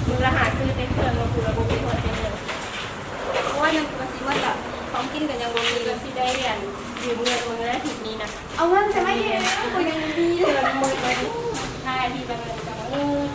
ມື້ລະຫາຊື້ແຕ່ເຄື່ອງ ມື້ລະບໍ່ມີຮອດແຕ່ເງິນ. ໂອ້ຍ ມັນກໍຊິໝົດລະ ຂອງກິນກໍຍັງບໍ່ມີ ກໍຊິໄດ້ອັນ ຢືມເງິນມື້ລະອາທິດນີ້ນະ. ເອົາເງິນໃສ່ມາອີກ ຂ້ອຍຍັງບໍ່ມີເລີຍ. ມື້ລະອາທິດລະເງິນກໍໝົດ.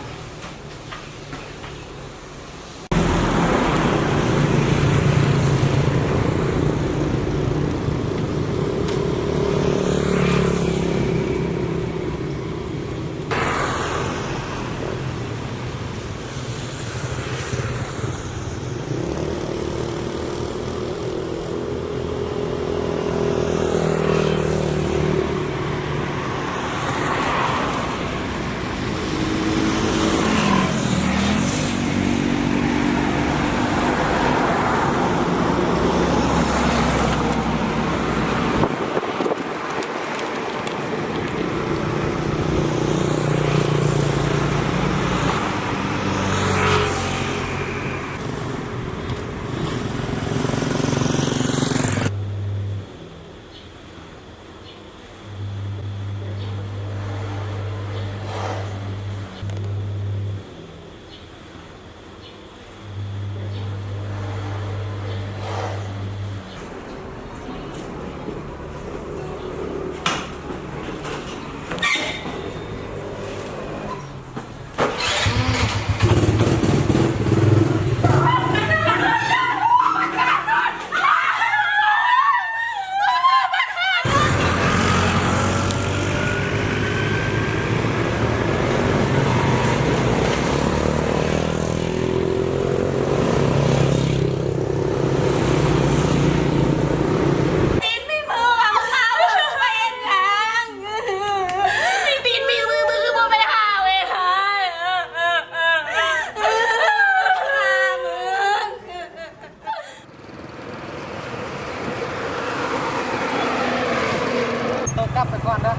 ໂຕກັບໄປກ່ອນເດີ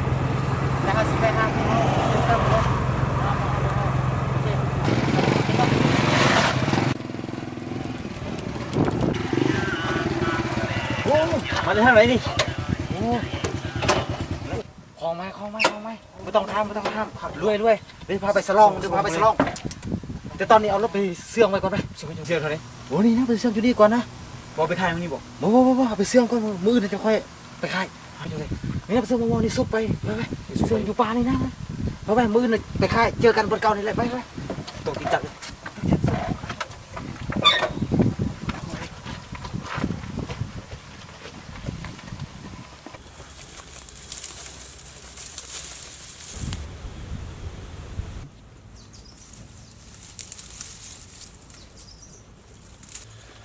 ແລ້ວເຮົາຊິໄປຫາຜູ້ເຮົາ ໂຕກັບເດີ. ໂອເຄ ໂອ້ ມາແຕ່ທາງໃດນີ້? ໂອ້ ຂອງໃໝ່ ຂອງໃໝ່ ຂອງໃໝ່ ບໍ່ຕ້ອງຖາມ ບໍ່ຕ້ອງຖາມ. ລວຍ ລວຍ ດຽວພາໄປສະຫຼອງ ດຽວພາໄປສະຫຼອງ. ແຕ່ຕອນນີ້ເອົາລົດໄປເຊື່ອງໄວ້ກ່ອນໄປ. ເຊື່ອງ ເຊື່ອງເທົ່າໃດ? ໂອ້ ນີ້ນະ ໄປເຊື່ອງຢູ່ນີ້ກ່ອນນະ. ບໍ່ໄປຂາຍມື້ນີ້ບໍ່? ບໍ່ ບໍ່ ບໍ່ ບໍ່ ເອົາໄປເຊື່ອງກ່ອນ ມື້ອື່ນຈະຄ່ອຍໄປຂາຍ. ໄປເລີຍ ນີ້ນະ ໄປເຊື່ອງໝໍນີ້ ຊຸບໄປ ໄປ ໄປ ໄປເຊື່ອງຢູ່ປ່ານີ້ນະ. ໄປ ໄປ ມື້ອື່ນໄປຂາຍ ເຈີກັນບ່ອນເກົ່ານີ້ແຫຼະ ໄປ ໄປ. ຕ້ອງຕິດຈັກເລີຍ.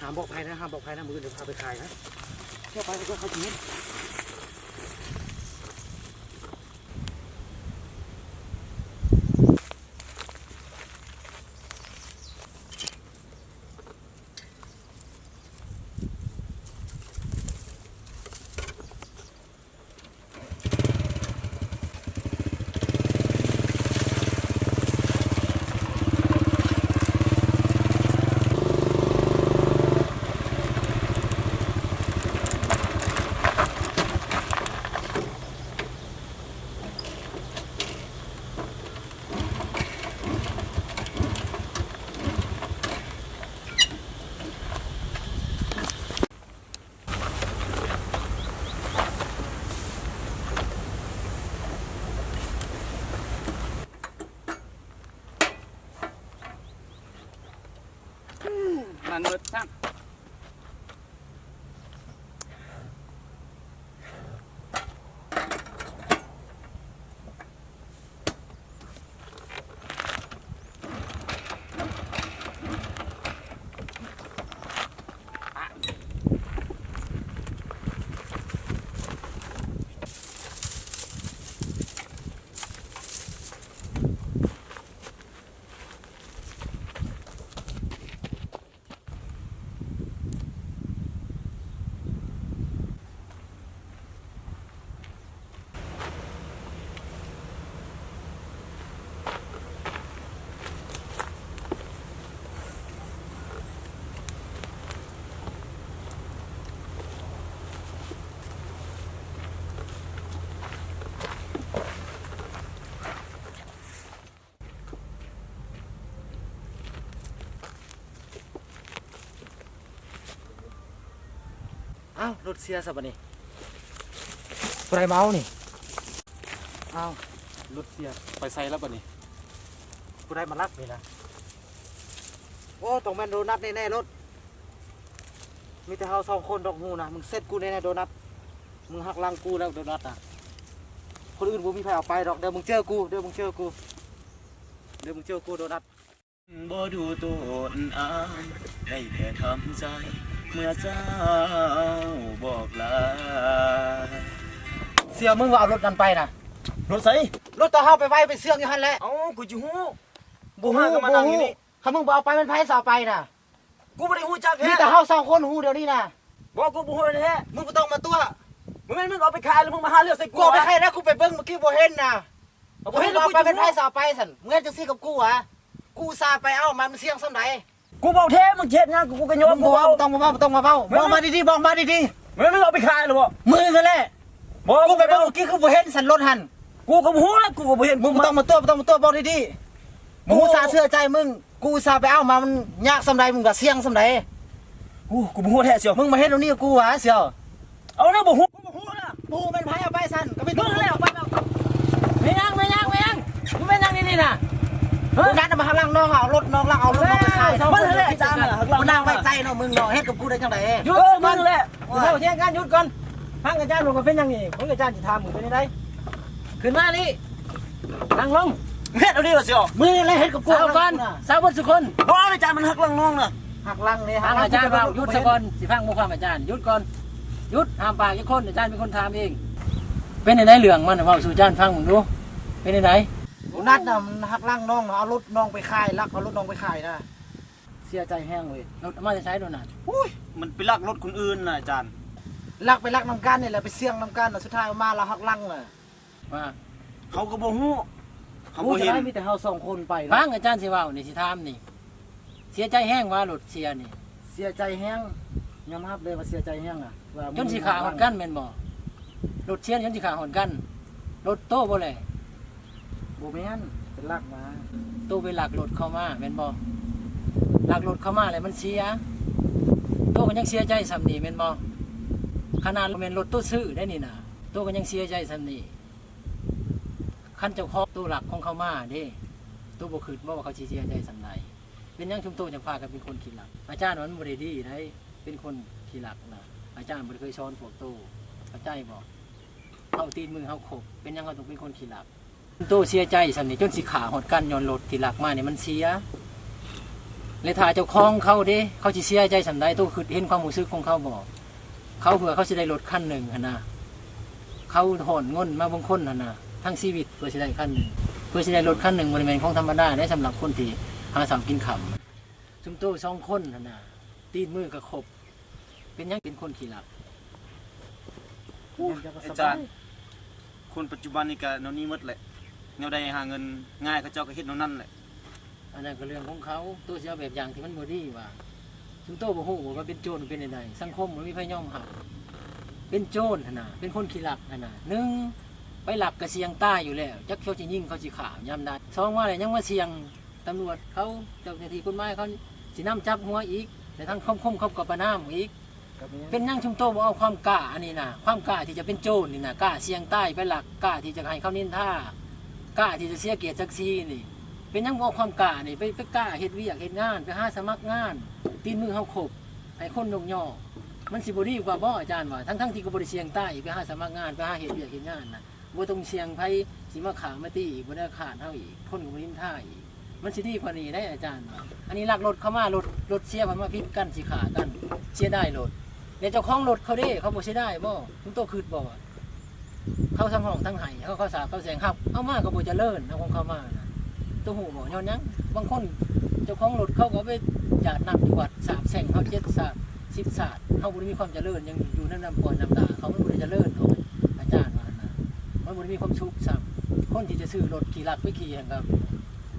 ຫ້າມບອກໃຜນະ ຫ້າມບອກໃຜນະ ມື້ອື່ນເດີພາໄປຂາຍນະ. ເຂົ້າໄປ ເຂົ້າໄປ ເຂົາຊິເຫັນ. ມັນເບິດຊ້ຳ. ໂ ອ້າວ ລົດເສຍຊະບາດນີ້ ຜູ້ໃດມາເອົານີ້? ອ້າວ ລົດເສຍ ໄປໃສລະບາດນີ້? ຜູ້ໃດມາລັກນີ້ນະ? ໂອ້ ຕ້ອງແມ່ນໂດນັດແນ່ໆ ລົດ ມີແຕ່ເຮົາສອງຄົນດອກຮູ້ນະ. ມຶງເສັດກູແນ່ໆ ໂດນັດ ມຶງຫັກຫຼັງກູແລ້ວໂດນັດນະ. ຄົນອື່ນບໍ່ມີໃຜເອົາໄປດອກ. ດຽວມຶງເຈີກູ ດຽວມຶງເຈີກູ ດຽວມຶງເຈີກູໂດນັດ. ບໍ່ດູໂຕນອາຍ ໄດ້ແຕ່ທຳໃຈ ເມື່ອເຈົ້າບອກລາ. ສ່ຽວ ມຶງວ່າເອົາລົດນັ້ນໄປນະ. ລົດໃສ? ລົດຕອນເຮົາໄປໄວ້ໄປເຊື່ອງຢູ່ຫັ້ນແຫຼະ. ເອົ້າ ກູຊິຮູ້? ບໍ່ຮູ້ ຫາກໍມານັ່ງຢູ່ນີ້. ຄັນມຶງບໍ່ເອົາໄປ ແມ່ນໃຜຊິເອົາໄປນະ? ກູບໍ່ໄດ້ຮູ້ຈັກແທ້. ມີແຕ່ເຮົາສອງຄົນຮູ້ດຽວນີ້ນະ. ບໍ່ ກູບໍ່ຮູ້ແທ້. ມຶງບໍ່ຕ້ອງມາຕົວະ. ບໍ່ແມ່ນມຶງເອົາໄປຂາຍ ແລ້ວມຶງມາຫາເລື່ອງໃສ່ກູ. ກູເອົາໄປຂາຍແລ້ວ ກູໄປເບິ່ງມື້ກີ້ບໍ່ເຫັນນະ. ບໍ່ເຫັນແລ້ວ ກູເອົາໄປ ແມ່ນໃຜຊິເອົາໄປຊັ້ນ? ມຶງເຮັດຈັ່ງຊີ້ກັບກູຫວາ? ກູອຸດສ່າໄປເອົາມາ ມັນສ່ຽງສ່ຳໃດ? ກູເວົ້າແທ້ ມຶງເຮັດຫຍັງ ກູກໍຍອມ ບໍ່ຕ້ອງມາເວົ້າ ບໍ່ຕ້ອງມາເວົ້າ. ບອກມາດີໆ ບອກມາດີໆ. ແມ່ນມຶງເອົາໄປຂາຍແລ້ວບໍ່? ມຶງຫັ້ນແຫຼະ. ບໍ່ ກູໄປເບິ່ງມື້ກີ້ຄືບໍ່ເຫັນຊັ້ນ ລົດຫັ້ນ. ກູກໍບໍ່ຮູ້ລະ ກູກໍບໍ່ເຫັນ. ມຶງບໍ່ຕ້ອງມາຕົວະ ບໍ່ຕ້ອງມາຕົວະ ບອກດີໆ. ບໍ່ອຸດສ່າເຊື່ອໃຈມຶງ ກູອຸດສ່າໄປເອົາມາ ມັນຍາກສ່ຳໃດ ມຶງກໍສ່ຽງສ່ຳໃດ. ໂອ້ ກູບໍ່ຮູ້ແທ້ສ່ຽວ. ມຶງມາເຮັດແນວນີ້ກັບກູຫວາສ່ຽວ? ເອົານະ ບໍ່ຮູ້ ບໍ່ຮູ້ນະ. ບໍ່ຮູ້ແມ່ນໃຜເອົາໄປຊັ້ນ? ກໍມີມຶງແຫຼະເອົາໄປ. ແມ່ນຫຍັງ ແມ່ນຫຍັງ ແມ່ນຫຍັງ? ມຶງເປັນຫຍັງນີ້ນະ? ຮະ? ໂດນັດນະ ມາຫັກຫຼັງນ້ອງ ເອົາລົດນ້ອງລັກ ເອົາລົດນ້ອງໄປຂາຍ. ມັນແຫຼະ ຈານນະ ຫັກຫຼັງ ມັນນາງໄວ້ໃຈເນາະ ມຶງເນາະ ເຮັດກັບກູໄດ້ຈັ່ງໃດ? ເອີ ມຶງແຫຼະ. ເຮົາຖຽງກັນ ຢຸດກ່ອນ. ຟັງອາຈານວ່າເປັນຫຍັງນີ້ ເບິ່ງອາຈານຊິຖາມມຶງເປັນຈັ່ງໃດ. ຂຶ້ນມານີ້ ນັ່ງລົງ. ເຮັດເອົາດີວ່າຊິອອກ. ມຶງແຫຼະເຮັດກັບກູ. ເຊົາກ່ອນ ເຊົາເບິດສູ່ຄົນ. ບໍ່ ອາຈານມັນຫັກຫຼັງນ້ອງນະ. ຫັກຫຼັງນີ້ ຟັງອາຈານເວົ້າ. ຢຸດຊະກ່ອນ ຊິຟັງບໍ່ຄວາມອາຈານ. ຢຸດກ່ອນ ຢຸດ ຫ້າມປາກຈັກຄົນ. ອາຈານເປັນຄົນຖາມເອງ. ເປັນຈັ່ງໃດເລື່ອງມັນ ເວົ້າສູ່ອາຈານຟັງເບິ່ງດູ. ເປັນຈັ່ງໃດ? ໂດນັດນະ ມັນຫັກຫຼັງນ້ອງນະ ເອົາລົດນ້ອງໄປຂາຍ ລັກເອົາລົດນ້ອງໄປຂາຍນະ. ເສຍໃຈແຮງເວີຍ. ລົດເອົາມາແຕ່ໃສໂດນັດ? ໂອ້ຍ ມັນໄປລັກລົດຄົນອື່ນນະອາຈານ. ລັກໄປລັກນຳກັນນີ້ແຫຼະ ໄປສ່ຽງນຳກັນນະ ສຸດທ້າຍເອົາມາລະຫັກຫຼັງນະ. ວ່າ ເຮົາກໍບໍ່ຮູ້ ເຮົາບໍ່ເຫັນ. ຮູ້ຈັ່ງໃດ ມີແຕ່ເຮົາສອງຄົນໄປນະ. ຟັງອາຈານຊິເວົ້ານີ້ ຊິຖາມນີ້ ເສຍໃຈແຮງຫວາ ລົດເສຍນີ້? ເສຍໃຈແຮງ ຍອມຮັບເລີຍວ່າເສຍໃຈແຮງນະ ວ່າ ຈົນຊິຂ້າຮອດກັນແມ່ນບໍ່? ລົດເສຍຈົນຊິຂ້າຮອດກັນ. ລົດໂຕບໍ່ແລະ? ບໍ່ແມ່ນ ເປັນລັກມາ. ໂຕໄປລັກລົດເຂົາມາແມ່ນບໍ່? ລັກລົດເຂົາມາແລ້ວມັນເສຍ ໂຕກໍຍັງເສຍໃຈສ່ຳນີ້ແມ່ນບໍ່? ຂະໜາດບໍ່ແມ່ນລົດໂຕຊື້ໄດ໋ນີ້ນະ ໂຕກໍຍັງເສຍໃຈສ່ຳນີ້. ຄັນເຈົ້າຂອງໂຕລັກຂອງເຂົາມາເດ້ ໂຕບໍ່ຄິດບໍ່ວ່າເຂົາຊິເສຍໃຈສ່ຳໃດ? ເປັນຫຍັງຊຸມໂຕຈັ່ງພາກັນເປັນຄົນຂີ້ລັກ? ອາຈານວ່າມັນບໍ່ໄດ້ດີໃດ ເປັນຄົນຂີ້ລັກນະ. ອາຈານບໍ່ໄດ້ເຄີຍສອນພວກໂຕ ເຂົ້າໃຈບໍ່? ເຮົາຕີນມືເຮົາຄົບ ເປັນຫຍັງເຮົາຕ້ອງເປັນຄົນຂີ້ລັກ? ໂຕເສຍໃຈສ່ຳນີ້ ຈົນຊິຂ້າຮອດກັນ ຍ້ອນລົດທີ່ລັກມານີ້ມັນເສຍ. ແລະຖ້າເຈົ້າຂອງເຂົາເດ້ ເຂົາຊິເສຍໃຈສ່ຳໃດ? ໂຕຄິດເຫັນຄວາມຮູ້ສຶກຂອງເຂົາບໍ່? ເຂົາເພື່ອເຂົາຊິໄດ້ລົດຄັນໜຶ່ງຫັ້ນນະ ເຂົາຮ້ອນງົນມາບາງຄົນຫັ້ນນະ ທັງຊີວິດເພື່ອຊິໄດ້ຄັນໜຶ່ງ ເພື່ອຊິໄດ້ລົດຄັນໜຶ່ງ ບໍ່ໄດ້ແມ່ນຂອງທຳມະດາເດ້ ສຳລັບຄົນທີ່ຫາເຊົ້າກິນຄ່ຳ. ຊຸມໂຕສອງຄົນຫັ້ນນະ ຕີນມືກໍຄົບ ເປັນຫຍັງເປັນຄົນຂີ້ລັກ? ອາຈານ ຄົນປັດຈຸບັນນີ້ກະແນວນີ້ໝົດແຫຼະ ແນວໃດຫາເງິນງ່າຍ ເຂົາເຈົ້າກໍເຮັດແນວນັ້ນແຫຼະ. ອັນນັ້ນກໍເລື່ອງຂອງເຂົາ ໂຕຊິເອົາແບບຢ່າງທີ່ມັນບໍ່ດີຫວາ? ຊຸມໂຕບໍ່ຮູ້ວ່າເປັນໂຈນເປັນແນວໃດ? ສັງຄົມບໍ່ມີໃຜຍອມຮັບ ເປັນໂຈນຫັ້ນນະ ເປັນຄົນຂີ້ລັກຫັ້ນນະ. ໜຶ່ງ ໄປລັກກະສ່ຽງຕາຍຢູ່ແລ້ວ ຈັກເຂົາຊິຍິງເຂົາຊິຂ້າຍາມໃດ. ສອງມາແລ້ວຍັງມາສ່ຽງ ຕຳຫຼວດເຂົາ ເຈົ້າໜ້າທີ່ກົດໝາຍເຂົາຊິນຳຈັບຫົວອີກ ແລະທາງສັງຄົມເຂົາກໍປະນາມອີກ. ເປັນຫຍັງຊຸມໂຕບໍ່ເອົາຄວາມກ້າອັນນີ້ນະ ຄວາມກ້າທີ່ຈະເປັນໂຈນນີ້ນະ ກ້າສ່ຽງຕາຍໄປລັກ ກ້າທີ່ຈະໃຫ້ເຂົານິນທາ ກ້າທີ່ຈະເສຍກຽດສັກສີນີ້? ເປັນຫຍັງບໍ່ເອົາຄວາມກ້ານີ້ໄປ ໄປກ້າເຮັດວຽກເຮັດງານ ໄປຫາສະໝັກງານ ຕີນມືເຮົາຄົບ ໃຫ້ຄົນຍົກຍໍ ມັນຊິບໍ່ດີກວ່າບໍ່? ອາຈານວ່າ ທັງໆທີ່ກໍບໍ່ໄດ້ສ່ຽງຕາຍ ໄປຫາສະໝັກງານ ໄປຫາເຮັດວຽກເຮັດງານນະ. ບໍ່ຕ້ອງສ່ຽງໃຜຊິມາຂ້າມາຕີອີກ ບໍ່ໄດ້ຄ້ານເຮົາອີກ ຄົນກໍບໍ່ນິນທາອີກ ມັນຊິດີກວ່ານີ້ໄດ໋ອາຈານວ່າ. ອັນນີ້ລັກລົດເຂົາມາ ລົດ ລົດເສຍເພິ່ນມາຜິດກັນ ຊິຂ້າກັນ ເສຍດາຍລົດ ແລະເຈົ້າຂອງລົດເຂົາເດ້ ເຂົາບໍ່ເສຍດາຍບໍ່? ຊຸມໂຕຄິດບໍ່ວ່າ ເຂົາທັງຮ້ອງທັງໄຫ້ ເຂົາ ເຂົາສາບເຂົາແຊ່ງ ຮັບເອົາມາກໍບໍ່ຈະເລີນ ເອົາຂອງເຂົາມານະ. ໂຕຮູ້ບໍ່ ຍ້ອນຫຍັງ? ບາງຄົນເຈົ້າຂອງລົດເຂົາກໍໄປຢາດນ້ຳຢູ່ວັດ ສາບແຊ່ງເຮົາເຈັດສາບສິບສາດ ເຮົາບໍ່ໄດ້ມີຄວາມຈະເລີນຫຍັງ ຢູ່ໃນນ້ຳກ້ອຍນ້ຳຕາເຂົາ ມັນບໍ່ໄດ້ຈະເລີນດອກ ອາຈານວ່າຫັ້ນນະ ມັນບໍ່ໄດ້ມີຄວາມສຸກຊ້ຳ. ຄົນທີ່ຈະຊື້ລົດຂີ້ລັກໄປຂີ່ຫັ້ນກໍ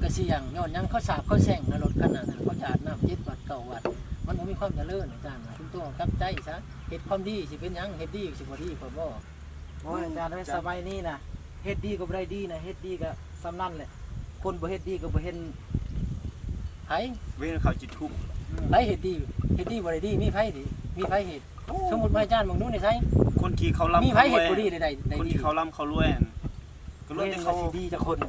ກະສ່ຽງ ຍ້ອນຫຍັງ? ເຂົາສາບເຂົາແຊ່ງນະ ລົດຄັນນັ້ນນະ ເຂົາຢາດນ້ຳເຈັດວັດເກົ້າວັດ ມັນບໍ່ມີຄວາມຈະເລີນ ອາຈານວ່າ. ຊຸມໂຕກັບໃຈຊະ ເຮັດຄວາມດີຊິເປັນຫຍັງ? ເຮັດດີຊິບໍ່ດີກວ່າບໍ່? ໂອ້ຍ ອືມ ອາຈານເອີຍ ສະໄບນີ້ນະ ເຮັດດີກໍບໍ່ໄດ້ດີນະ ເຮັດດີກໍສ່ຳນັ້ນແຫຼະ ຄົນບໍ່ເຮັດດີກໍບໍ່ເຫັນ ໃຜ ເວນເຂົາຈິດທຸບ ອືມ ໃຜເຮັດດີ ເຮັດດີບໍ່ໄດ້ດີ ມີໃຜດີ? ມີໃຜເຮັດ? ສົມມຸດວ່າອາຈານເບິ່ງດູໃນໃສ ຄົນທີ່ເຂົາລ່ຳ ມີໃຜເຮັດບໍ່ດີໄດ້ ໄດ້ ໄດ້ ຄົນທີ່ເຂົາລ່ຳເຂົາລວຍຫັ້ນ ກໍລ້ວນແຕ່ເຂົາ ຊິດີຈັກຄົນ.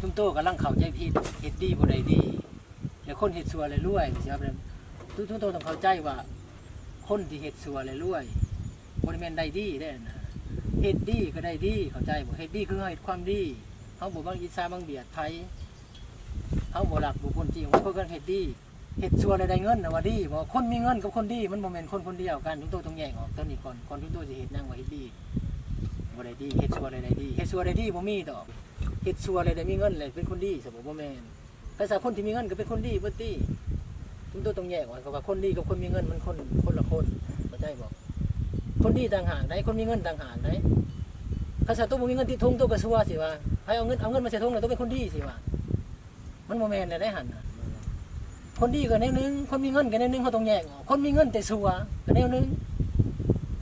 ຊຸມໂຕກຳລັງເຂົ້າໃຈຜິດ ເຮັດດີບໍ່ໄດ້ດີ ແລະຄົນເຮັດຊົ່ວແລະລວຍ ຊິເອົາແບບ ທຸກໆ ໂຕຕ້ອງເຂົ້າໃຈວ່າ ຄົນທີ່ເຮັດຊົ່ວແລະລວຍ ບໍ່ໄດ້ແມ່ນໄດ້ດີເດ້ນະ ເຮັດດີກໍໄດ້ດີ ເຂົ້າໃຈບໍ່? ເຮັດດີຄືເຮົາເຮັດຄວາມດີ ເຮົາບໍ່ບັງອິດສາບັງບຽດໃຜ ເຮົາບໍ່ລັກບຸກຄົນຈີ່ ເຮົາກໍເຮັດດີ ເຮັດຊົ່ວແລ້ວໄດ້ເງິນນະວ່າດີບໍ່? ຄົນມີເງິນກັບຄົນດີມັນບໍ່ແມ່ນຄົນຄົນດຽວກັນ ທຸກໂຕຕ້ອງແຍກອອກໂຕນີ້ກ່ອນ ກ່ອນທຸກໂຕຊິເຮັດຫຍັງວ່າເຮັດດີ ບໍ່ໄດ້ດີ ເຮັດຊົ່ວແລ້ວໄດ້ດີ ເຮັດຊົ່ວໄດ້ດີບໍ່ມີດອກ ເຮັດຊົ່ວແລ້ວໄດ້ມີເງິນແລ້ວເປັນຄົນດີ ຊະບໍ່? ບໍ່ແມ່ນ ຄັນຊະຄົນທີ່ມີເງິນກໍເປັນຄົນດີເບິດຕິ ທຸກໂຕຕ້ອງແຍກອອກ ເພາະວ່າຄົນດີກັບຄົນມີເງິນມັນຄົນ ຄົນລະຄົນ ເຂົ້າໃຈບໍ່? ຄົນດີຕ່າງຫາກໃດ໋ ຄົນມີເງິນຕ່າງຫາກໃດ໋ ຄັນຊະໂຕບໍ່ມີເງິນຕິດຖົງ ໂຕກໍຊົ່ວຊິວ່າ ໃຜເອົາເງິນ ເອົາເງິນມາໃສ່ຖົງແລ້ວໂຕເປັນຄົນດີຊິວ່າ ມັນບໍ່ແມ່ນແນວໃດຫັ້ນນະ ຄົນດີກໍແນວໜຶ່ງ ຄົນມີເງິນກໍແນວໜຶ່ງ ເຮົາຕ້ອງແຍກອອກ ຄົນມີເງິນແຕ່ຊົ່ວກໍແນວໜຶ່ງ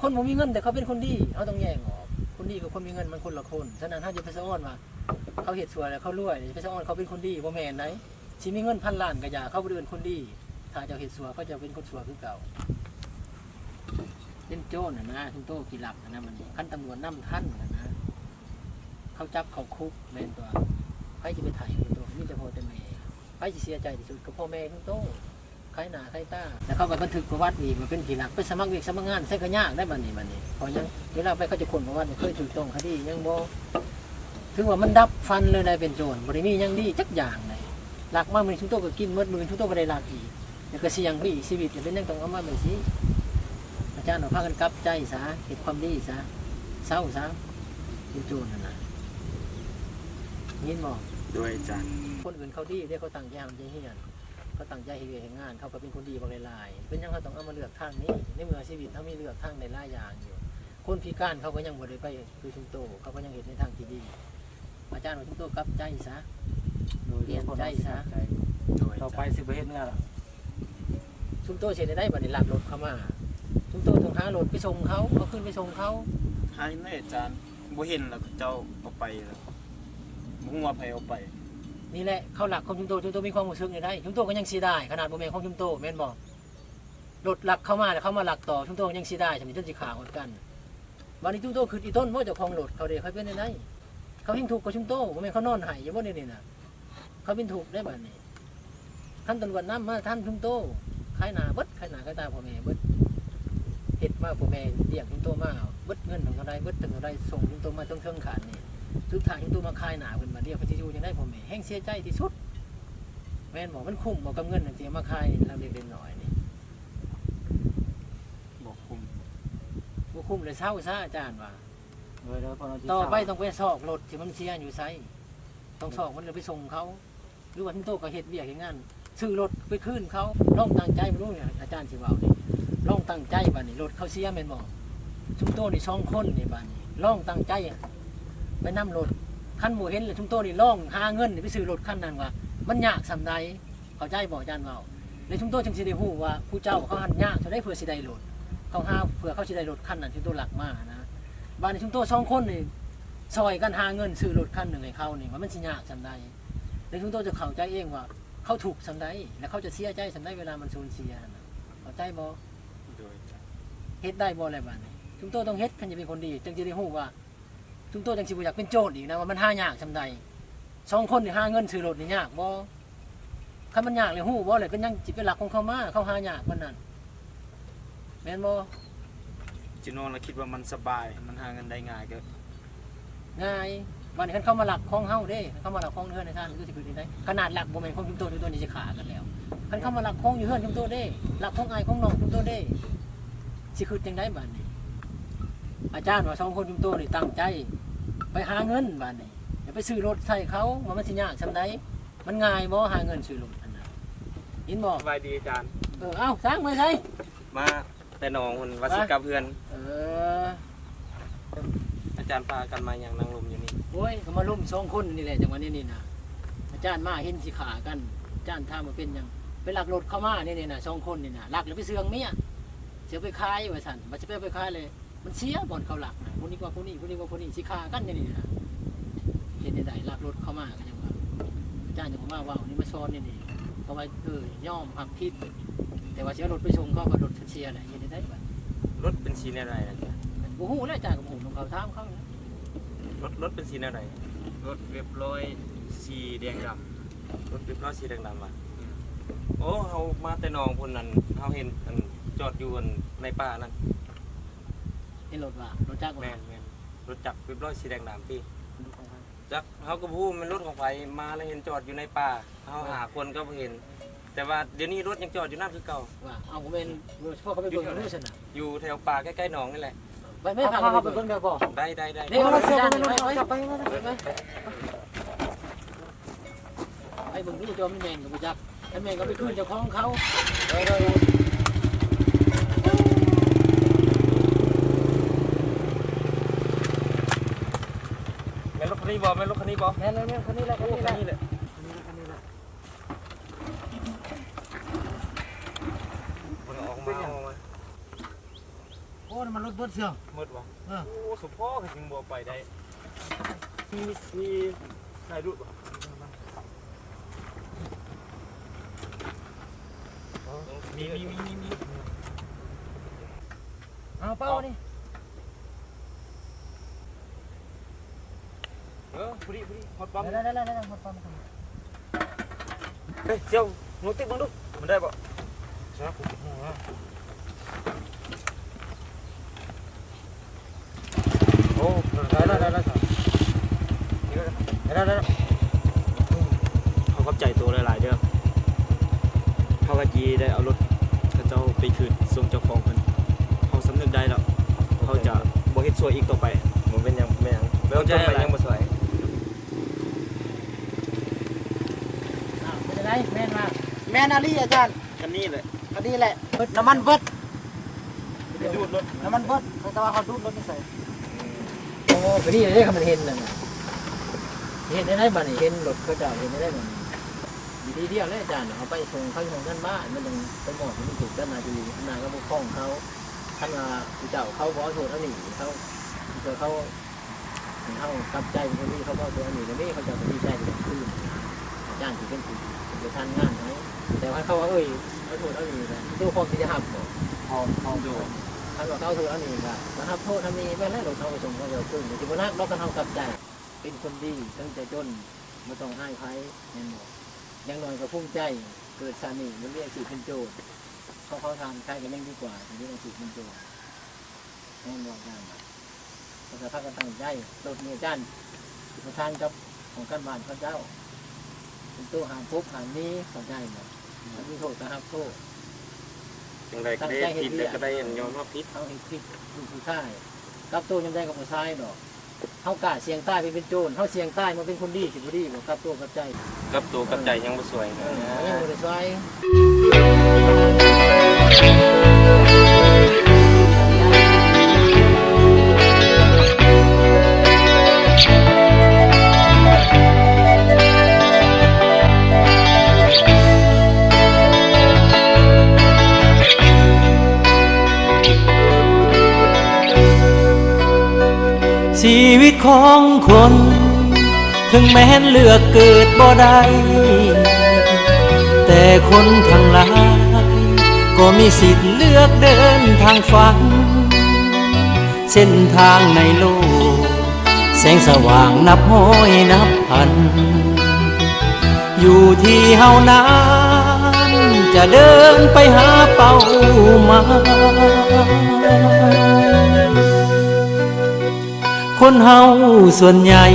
ຄົນບໍ່ມີເງິນແຕ່ເຂົາເປັນຄົນດີ ເຮົາຕ້ອງແຍກອອກ ຄົນດີກັບຄົນມີເງິນມັນຄົນລະຄົນ ສະນັ້ນເຮົາຢ່າໄປສະອອນວ່າ ເຂົາເຮັດຊົ່ວແລ້ວເຂົາລວຍ ຊິໄປສະອອນເຂົາເປັນຄົນດີ ບໍ່ແມ່ນໃດ໋ ຊິມີເງິນພັນລ້ານກໍຢ່າ ເຂົາບໍ່ໄດ້ເອີ້ນຄົນດີ ຖ້າເຈົ້າເຮັດຊົ່ວ ເຂົາເຈົ້າເປັນຄົນຊົ່ວຄືເກົ່າ ເປັນໂຈນຫັ້ນນະ ຊຸມໂຕຂີ້ລັກຫັ້ນນະ ບັດນີ້ ຄັນຕຳຫຼວດນຳທັນຫັ້ນນະ ເຂົາຈັບເຂົ້າຄຸກແມ່ນຕົວະ ໃຜຊິໄປໄຖ່ເຂົາຕົວະ ມີແຕ່ພໍ່ແຕ່ແມ່ ໃຜຊິເສຍໃຈທີ່ສຸດກໍພໍ່ແມ່ຊຸມໂຕ ຂາຍໜ້າຂາຍຕາ ແລ້ວເຂົາກໍບັນທຶກປະຫວັດອີກວ່າເປັນຂີ້ລັກ ໄປສະໝັກວຽກສະໝັກງານໃສກໍຍາກໄດ໋ບັດນີ້ ບັດນີ້ ເພາະຫຍັງ ເວລາໄປເຂົາຈະຄົ້ນປະຫວັດວ່າເຄີຍຖືກຕ້ອງຄະດີຫຍັງບໍ່ ຖືວ່າມັນດັບຟັນເລີຍໄດ໋ ເປັນໂຈນ ບໍ່ໄດ້ມີຫຍັງດີຈັກຢ່າງໃດ໋ ລັກມາມື້ນີ້ຊຸມໂຕກໍກິນໝົດ ມື້ອື່ນຊຸມໂຕບໍ່ໄດ້ລັກອີກ ແລ້ວກໍສ່ຽງໄປອີກ ຊີວິດເປັນຫຍັງຕ້ອງເອົາມາແບບຊີ້ ອາຈານວ່າພາກັນກັບໃຈຊະ ເຮັດຄວາມດີຊະ ເຊົາຊະ ເປັນໂຈນຫັ້ນນະ ຍິນບໍ່? ໂດຍອາຈານ ຄົນອື່ນເຂົາດີເດ້ ເຂົາຕັ້ງໃຈຮ່ຳໃຈຮຽນ ເຂົາຕັ້ງໃຈເຮັດວຽກເຮັດງານ ເຂົາກໍເປັນຄົນດີບັກຫຼາຍໆ ເປັນຫຍັງເຮົາຕ້ອງເອົາມາເລືອກທາງນີ້ ໃນເມື່ອຊີວິດເຮົາມີເລືອກທາງໄດ້ຫຼາຍຢ່າງຢູ່ ຄົນພິການເຂົາກໍຍັງບໍ່ໄດ້ໄປຄືຊຸມໂຕ ເຂົາກໍຍັງເຮັດໃນທາງທີ່ດີ ອາຈານວ່າຊຸມໂຕກັບໃຈຊະ ໂດຍ ປ່ຽນໃຈຊະ ໂດຍ ຕໍ່ໄປຊິບໍ່ເຮັດແນວລະ ຊຸມໂຕຊິເຮັດແນວໃດບັດນີ້ ລັກລົດເຂົາມາ ຊຸມໂຕຕ້ອງຫາລົດໄປສົ່ງເຂົາ ເອົາຄືນໄປສົ່ງເຂົາ ຫາແນວໃດອາຈານ? ບໍ່ເຫັນແລ້ວ ເຂົາເຈົ້າເອົາໄປແລ້ວ ບໍ່ຮູ້ວ່າໃຜເອົາໄປ. ນີ້ແຫຼະ ເຂົາລັກຂອງຊຸມໂຕ ຊຸມໂຕມີຄວາມຮູ້ສຶກແນວໃດ? ຊຸມໂຕກໍຍັງເສຍດາຍ ຂະໜາດບໍ່ແມ່ນຂອງຊຸມໂຕ ແມ່ນບໍ່? ລົດລັກເຂົາມາ ແລ້ວເຂົາມາລັກຕໍ່ ຊຸມໂຕກໍຍັງເສຍດາຍ ຊ່ຳນີ້ຈົນຊິຂ້າອອກກັນ. ບາດນີ້ຊຸມໂຕຄິດອີ່ຕົນບໍ່ ເຈົ້າຂອງລົດເຂົາເດ້ ເຂົາເປັນແນວໃດ? ເຂົາແຮງທຸກກວ່າຊຸມໂຕ ບໍ່ແມ່ນເຂົານອນໄຫ້ຢູ່ບໍ່ ແນວນີ້ນະ? ເຂົາເປັນທຸກເດ້ບາດນີ້. ຄັນຕຳຫຼວດນຳມາທັນຊຸມໂຕ ຂາຍໜ້າເບິດ ຂາຍໜ້າຂາຍຕາພໍ່ແມ່ເບິດ ເຮັດມາພໍ່ແມ່ລ້ຽງຊຸມໂຕມາເບິດ ເງິນເທົ່າໃດເບິດ ເຖິງເທົ່າໃດ ສົ່ງຊຸມໂຕມາເຖິງເທິງຂັ້ນນີ້ ສຸດທ້າຍຊຸມໂຕມາຂາຍໜ້າເພິ່ນບາດດຽວ ເພິ່ນຊິຢູ່ຈັ່ງໃດ ພໍ່ແມ່ແຮ່ງເສຍໃຈທີ່ສຸດ ແມ່ນບໍ່? ມັນຄຸ້ມບໍ່ກັບເງິນທີ່ເອົາມາຂາຍລັກເລັກເລັກນ້ອຍນີ້? ບໍ່ຄຸ້ມ ບໍ່ຄຸ້ມແລ້ວເຊົາຊະ ອາຈານວ່າ ໂດຍ ໂດຍ ພໍນ້ອຍຊິ ຕໍ່ໄປ ເຊົາ ຕ້ອງໄປຊອກລົດທີ່ມັນເສຍຢູ່ໃສ ຕ້ອງຊອກມັນແລ້ວໄປສົ່ງເຂົາ ຫຼືວ່າຊຸມໂຕກໍເຮັດວຽກເຮັດງານ ຊື້ລົດໄປຄືນເຂົາ ລອງຕັ້ງໃຈເບິ່ງດູ ອາຈານຊິເວົ້ານີ້ ລອງຕັ້ງໃຈບາດນີ້ ລົດເຂົາເສຍແມ່ນບໍ່? ຊຸມໂຕນີ້ສອງຄົນນີ້ ບາດນີ້ລອງຕັ້ງໃຈໄປນຳລົດ ຄັນບໍ່ເຫັນແລ້ວ ຊຸມໂຕນີ້ລອງຫາເງິນໄປຊື້ລົດຄັນນັ້ນວ່າ ມັນຍາກສ່ຳໃດ ເຂົ້າໃຈບໍ່ ອາຈານເວົ້າ? ແລ້ວຊຸມໂຕຈຶ່ງຊິໄດ້ຮູ້ວ່າ ຜູ້ເຈົ້າເຂົາຫັ້ນຍາກສ່ຳໃດເພື່ອຊິໄດ້ລົດ ເຂົາຫາ ເພື່ອເຂົາຊິໄດ້ລົດຄັນນັ້ນ ຊຸມໂຕລັກມານະ ບາດນີ້ຊຸມໂຕສອງຄົນນີ້ຊ່ອຍກັນຫາເງິນຊື້ລົດຄັນໜຶ່ງໃຫ້ເຂົານີ້ ວ່າມັນຊິຍາກສ່ຳໃດ? ແລ້ວຊຸມໂຕຈະເຂົ້າໃຈເອງວ່າເຂົາທຸກສ່ຳໃດ ແລະເຂົາຈະເສຍໃຈສ່ຳໃດເວລາມັນສູນເສຍຫັ້ນນະ ເຂົ້າໃຈບໍ່? ໂດຍ ເຮັດໄດ້ບໍ່ແລ້ວບາດນີ້? ຊຸມໂຕຕ້ອງເຮັດ ຄັນຈະເປັນຄົນດີ ຈຶ່ງຈະໄດ້ຮູ້ວ່າຊຸມໂຕຈັ່ງຊິບໍ່ຢາກເປັນໂຈນອີກນະ ວ່າມັນຫາຍາກສ່ຳໃດ. ສອງຄົນນີ້ຫາເງິນຊື້ລົດນີ້ຍາກບໍ່? ຄັນມັນຍາກແລ້ວຮູ້ບໍ່ ແລ້ວເປັນຫຍັງຊິໄປລັກຂອງເຂົາມາ ເຂົາຫາຍາກປານນັ້ນ ແມ່ນບໍ່? ຈິນອງລະຄິດວ່າມັນສະບາຍ ມັນຫາເງິນໄດ້ງ່າຍ ກໍງ່າຍ. ບາດນີ້ຄັນເຂົາມາລັກຂອງເຮົາເດ້ ຄັນເຂົາມາລັກຂອງເຮືອນໃນຊານ ມັນຊິເປັນຈັ່ງໃດ? ຂະໜາດລັກບໍ່ແມ່ນຂອງຊຸມໂຕ ຊຸມໂຕນີ້ຊິຂ້າກັນແລ້ວ. ຄັນເຂົາມາລັກຂອງຢູ່ເຮືອນຊຸມໂຕເດ້ ລັກຂອງອ້າຍຂອງນ້ອງຊຸມໂຕເດ້ ຊິຄິດຈັ່ງໃດບາດນີ້? ອາຈານວ່າສອງຄົນຊຸມໂຕນີ້ຕັ້ງໃຈໄປຫາເງິນບາດນີ້ ຢ່າໄປຊື້ລົດໃສ່ເຂົາ ວ່າມັນຊິຍາກສ່ຳໃດ? ມັນງ່າຍບໍ່ຫາເງິນຊື້ລົດຫັ້ນນະ? ເຫັນບໍ່? ສະບາຍດີອາຈານ. ເອີ ເອົ້າ ຊ້າງມາໃສ? ມາແຕ່ໜອງພຸ້ນ ວ່າຊິກັບເຮືອນ. ເອີ ອາຈານພາກັນມາຫຍັງນັ່ງລົມຢູ່ນີ້? ໂອ້ຍ ກໍມາລົມສອງຄົນນີ້ແຫຼະ ຈັງຫວະນີ້ນີ້ນະ ອາຈານມາເຫັນຊິຂ້າກັນ ອາຈານຖາມວ່າເປັນຫຍັງ? ໄປລັກລົດເຂົາມານີ້ນີ້ນະ ສອງຄົນນີ້ນະ ລັກແລ້ວໄປເຊື່ອງເມຍ ຊິເອົາໄປຂາຍວ່າຊັ້ນ ບັດຊິໄປເອົາໄປຂາຍແລ້ວ ມັນເສຍບ່ອນເຂົາລັກນະ ຜູ້ນີ້ວ່າຜູ້ນີ້ ຜູ້ນີ້ວ່າຜູ້ນີ້ ຊິຂ້າກັນແນວນີ້ນະ. ເຮັດແນວໃດ? ລັກລົດເຂົາມາກໍຍັງວ່າ ອາຈານຍັງມາເວົ້ານີ້ ມາສອນນີ້ນີ້ ເຂົາວ່າ ເອີ ຍອມຮັບຜິດ ແ ແຕ່ວ່າຊິເອົາລົດໄປສົ່ງເຂົາ ກໍລົດເສຍແຫຼະ ເຮັດແນວໃດບາດນີ້? ລົດເປັນສີແນວໃດນະ? ບໍ່ຮູ້ແຫຼະ ອາຈານກໍບໍ່ຮູ້ນຳເຂົາ ຖາມເຂົາ. ລົດ ລົດເປັນສີແນວໃດ? ລົດວຽບລອຍ ສີແດງດຳ. ລົດວຽບລອຍສີແດງດຳຫວາ? ອືມ. ໂອ້ ເຮົາມາແຕ່ໜອງພຸ້ນ ອັນ ເຮົາເຫັນ ອັນ ຈອດຢູ່ ອັນ ໃນປ່ານັ້ນ. ເຫັນລົດຫວາ? ລົດຈັກຫວາ? ແມ່ນໆ ລົດຈັກວຽບລອຍສີແດງດຳຕິ? ຈັກ ເຮົາກໍບໍ່ຮູ້ແມ່ນລົດຂອງໃຜ ມາແລ້ວເຫັນຈອດຢູ່ໃນປ່າ ເຮົາຫາຄົນກໍບໍ່ເຫັນ ແຕ່ວ່າດຽວນີ້ລົດຍັງຈອດຢູ່ນັ້ນຄືເກົ່າ. ວ່າ ເອົາ ບໍ່ແມ່ນ ພວກເຂົາໄປເບິ່ງຢູ່ຊັ້ນນະ? ຢູ່ແຖວປ່າໃກ້ໆໜອງນີ້ແຫຼະ. ໄປແມ່ ພາເຂົາໄປເບິ່ງໄດ້ບໍ່? ໄດ້ໆໆ. ໄປ ໄປ ໄປ ໄປ ໄປ ໄປ ໄປ ໄປ ໄປ ໄປ ໄປ ໄປເບິ່ງດູ ເຈົ້າ ມັນແມ່ນກໍບໍ່ຈັກ ຄັນແມ່ນກໍໄປຄືນເຈົ້າຂອງເຂົາ. ໂດຍ ໂດຍ ໂດຍ. ແມ່ນລົດຄັນນີ້ບໍ່? ແມ່ນລົດຄັນນີ້ບໍ່? ແມ່ນ ແມ່ນ ແມ່ນ ຄັນນີ້ແຫຼະ ໂອ້ ຄັນນີ້ແຫຼະ ຄັນນີ້ແຫຼະ ຄັນນີ້ແຫຼະ. ເພິ່ນເອົາອອກມາ ເອົາອອກມາ. ໂອ້ ນ້ຳມັນລົດເບິດເຊື່ອ. ໝົດບໍ່? ເອີ. ໂອ້ ສົມພໍຄືຈຶ່ງບໍ່ໄປໄດ້. ມີ ມີສາຍດູດບໍ່? ມີ ມີ ມີ ມີ ມີ. ເອົາ ເປົ່ານີ້. ເອີ ພໍດີ ພໍດີ ຮອດປ້ຳ. ໄດ້ ໄດ້ ໄດ້ ຮອດປ້ຳ. ເອີຍ ສ່ຽວ ນ້ອງຕິດເບິ່ງດູ ມັນໄດ້ບໍ່? ຊະ ກູບໍ່ຮູ້ນະ. ໂອ້ ໄດ້ ໄດ້ ໄດ້ ໄດ້ ໄດ້ ໄດ້ ໄດ້. ເຮົາຂອບໃຈໂຕຫຼາຍໆເດີ. ເຮົາກະຊິໄດ້ເອົາລົດເຂົາເຈົ້າໄປຄືນສົ່ງເຈົ້າຂອງເພິ່ນ. ເຮົາສຳນຶກໄດ້ແລ້ວ ເຮົາຈະບໍ່ເຮັດຊົ່ວອີກຕໍ່ໄປ. ບໍ່ເປັນຫຍັງ ບໍ່ເປັນຫຍັງ. ເລີ່ມຕົ້ນໃໝ່ຍັງບໍ່ສາຍ. ອ້າວ ເປັນຈັ່ງໃດ? ແມ່ນວ່າ ແມ່ນອີ່ຫຼີອາຈານ. ຄັນນີ້ແຫຼະ ຄັນນີ້ແຫຼະ ນ້ຳມັນເບິດ. ໄປດູດລົດ ນ້ຳມັນເບິດ ແຕ່ວ່າເຮົາດູດລົດນີ້ໃສ່. ໂອ້ ກະດີເດ້ ຄັນມັນເຫັນນັ້ນນະ. ເຮັດແນວໃດບາດນີ້? ເຫັນລົດເຂົາເຈົ້າ ເຮັດແນວໃດບາດນີ້? ວິທີດຽວແຫຼະອາຈານ ເອົາໄປສົ່ງເຂົາຢູ່ໂຮງງານບ້ານ ມັນຈັ່ງໄປມອບໃຫ້ມັນຖືກຕາມໜ້າທີ່. ອຳນາດກໍປົກຄອງເຂົາ ຄັນວ່າເຂົາເຈົ້າ ເຂົາບໍ່ເອົາໂທດເອົາໜີ່ ເຂົາ ເຂົາ ເຂົາກັບໃຈເປັນຄົນດີ ເຂົາບໍ່ເອົາໂທດເອົາໜີ່ ແລ້ວນີ້ເຂົາເຈົ້າກໍດີໃຈໄດ້ຄືນນະ. ອາຈານຊິເປັນຜູ້ປະສານງານໃຫ້ ແຕ່ວ່າເຂົາວ່າ ເອີຍ ເອົາໂທດເອົາໜີ່ ໂຕພ້ອມທີ່ຈະຮັບບໍ່? ພ້ອມ ພ້ອມ. ໂດຍ. ຄັນວ່າເຂົາເອົາໂທດເອົາໜີ່ ກໍມາຮັບໂທດຮັບໜີ່ ແມ່ນແຫຼະ ລົດເຮົາໄປສົ່ງເຂົາເຈົ້າຄືນ ກໍຊິບໍ່ໜັກດອກ ຄັນເຮົາກັບໃຈ. ເປັນຄົນດີ ເຖິງຈະຈົນ ບໍ່ຕ້ອງອາຍໃຜ ແມ່ນບໍ່? ຢ່າງໜ້ອຍກໍພູມໃຈ ເກີດຊາດນີ້ບໍ່ມີອາຊີບເປັນໂຈນ ເຂົາເຜົາຖ່ານຂາຍກໍຍັງດີກວ່າທີ່ມີອາຊີບເປັນໂຈນ ແມ່ນບໍ່ອາຈານ? ເຂົາກໍພາກັນຕັ້ງໃຈ. ລົດນີ້ອາຈານປະສານກັບຫ້ອງການບ້ານເຂົາເຈົ້າ ເປັນໂຕຫ້າມປົບຫ້າມໜີ ເຂົ້າໃຈບໍ່? ຄັນມີໂທດກໍຮັບໂທດ. ຈັ່ງໃດກໍໄດ້ຜິດ ແລ້ວກໍໄດ້ຍອມຮັບຜິດ. ເຮົາເຮັດຜິດ ລູກຜູ້ຊາຍ ກັບໂຕຍາມໃດກໍບໍ່ສາຍດອກ. ເຮົາກ້າສ່ຽງຕາຍໄປເປັນໂຈນ ເຮົາສ່ຽງຕາຍມາເປັນຄົນດີ ຊິບໍ່ດີບໍ່? ກັບໂຕກັບໃຈ ກັບໂຕກັບໃຈຍັງບໍ່ສວຍ. ເອີ ຍັງບໍ່ໄດ້ສວຍ. ຊີວິດຂອງຄົນ ເຖິງແມ່ນເລືອກເກີດບໍ່ໄດ້ ແຕ່ຄົນທັງຫຼາຍກໍມີສິດເລືອກເດີນທາງຝັນ. ເສັ້ນທາງໃນໂລກ ແສງສະຫວ່າງນັບຮ້ອຍນັບພັນ ຢູ່ທີ່ເຮົານັ້ນຈະເດີນໄປຫາເປົ້າໝາຍ. ຄົນເຮົາສ່ວນໃຫຍ່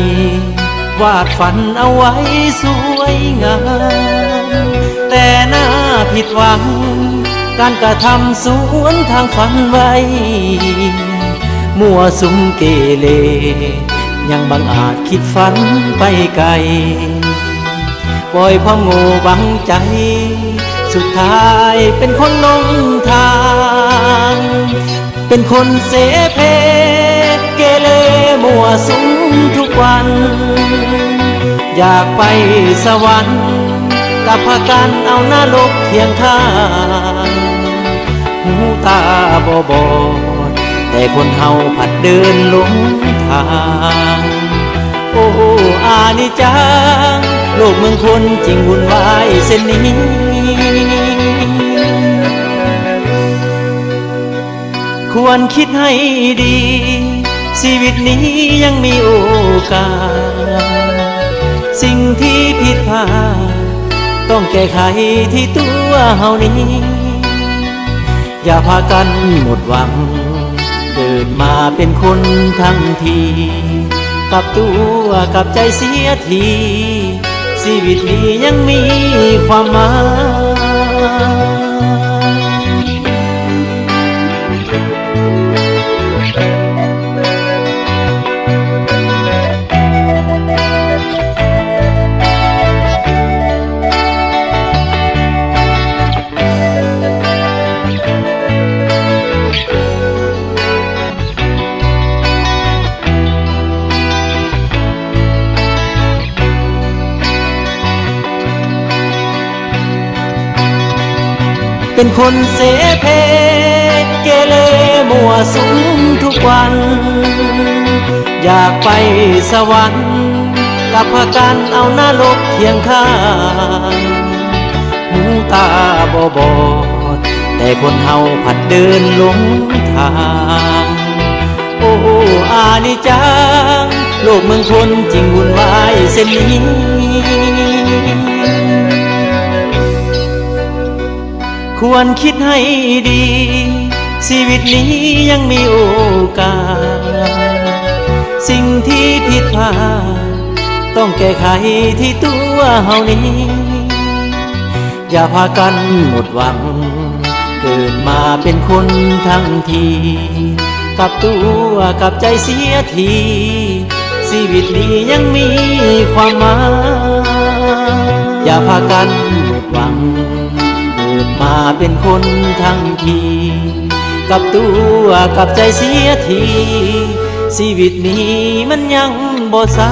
ວາດຝັນເອົາໄວ້ສວຍງາມ ແຕ່ໜ້າຜິດຫວັງ ການກະທຳສວນທາງຝັນໄວ້ ມົ້ວສຸມເກເລ ຍັງບັງອາດຄິດຝັນໄປໄກ ປ່ອຍຄວາມໂງ່ບັງໃຈ ສຸດທ້າຍເປັນຄົນຫຼົງທາງ ເປັນຄົນເສເພ ເກເລມົ້ວສຸມທຸກວັນ ຢາກໄປສະຫວັນ ກັບພາກັນເອົານະລົກຄຽງຂ້າງ ຫູຕາບໍ່ບອດ ແຕ່ຄົນເຮົາພັດເດີນຫຼົງທາງ. ໂອ້ ອານິດຈັງ ໂລກເມືອງຄົນຈຶ່ງວຸ່ນວາຍເຊັ່ນນີ້. ຄວນຄິດໃຫ້ດີ ຊີວິດນີ້ຍັງມີໂອກາດ ສິ່ງທີ່ຜິດພາດ ຕ້ອງແກ້ໄຂທີ່ຕົວເຮົານີ້ ຢ່າພາກັນໝົດຫວັງ ເກີດມາເປັນຄົນທັງທີ ກັບຕົວກັບໃຈເສຍທີ ຊີວິດນີ້ຍັງມີຄວາມໝາຍ. ເປັນຄົນເສເພ ເກເລມົ້ວສຸມທຸກວັນ ຢາກໄປສະຫວັນ ກັບພາກັນເອົານະລົກຄຽງຂ້າງ ຫູຕາບໍ່ບອດ ແຕ່ຄົນເຮົາພັດເດີນຫຼົງທາງ ໂອ້ ອານິດຈັງ ໂລກເມືອງຄົນຈຶ່ງວຸ່ນວາຍເຊັ່ນນີ້ ຄວນຄິດໃຫ້ດີ ຊີວິດນີ້ຍັງມີໂອກາດ ສິ່ງທີ່ຜິດພາດ ຕ້ອງແກ້ໄຂທີ່ຕົວເຮົານີ້ ຢ່າພາກັນໝົດຫວັງ ເກີດມາເປັນຄົນທັງທີ ກັບຕົວກັບໃຈເສຍທີ ຊີວິດນີ້ຍັງມີຄວາມໝາຍ ຢ່າພາກັນໝົດຫວັງ ເກີດມາເປັນຄົນທັງທີ ກັບຕົວກັບໃຈເສຍທີ ຊີວິດນີ້ມັນຍັງບໍ່ສາ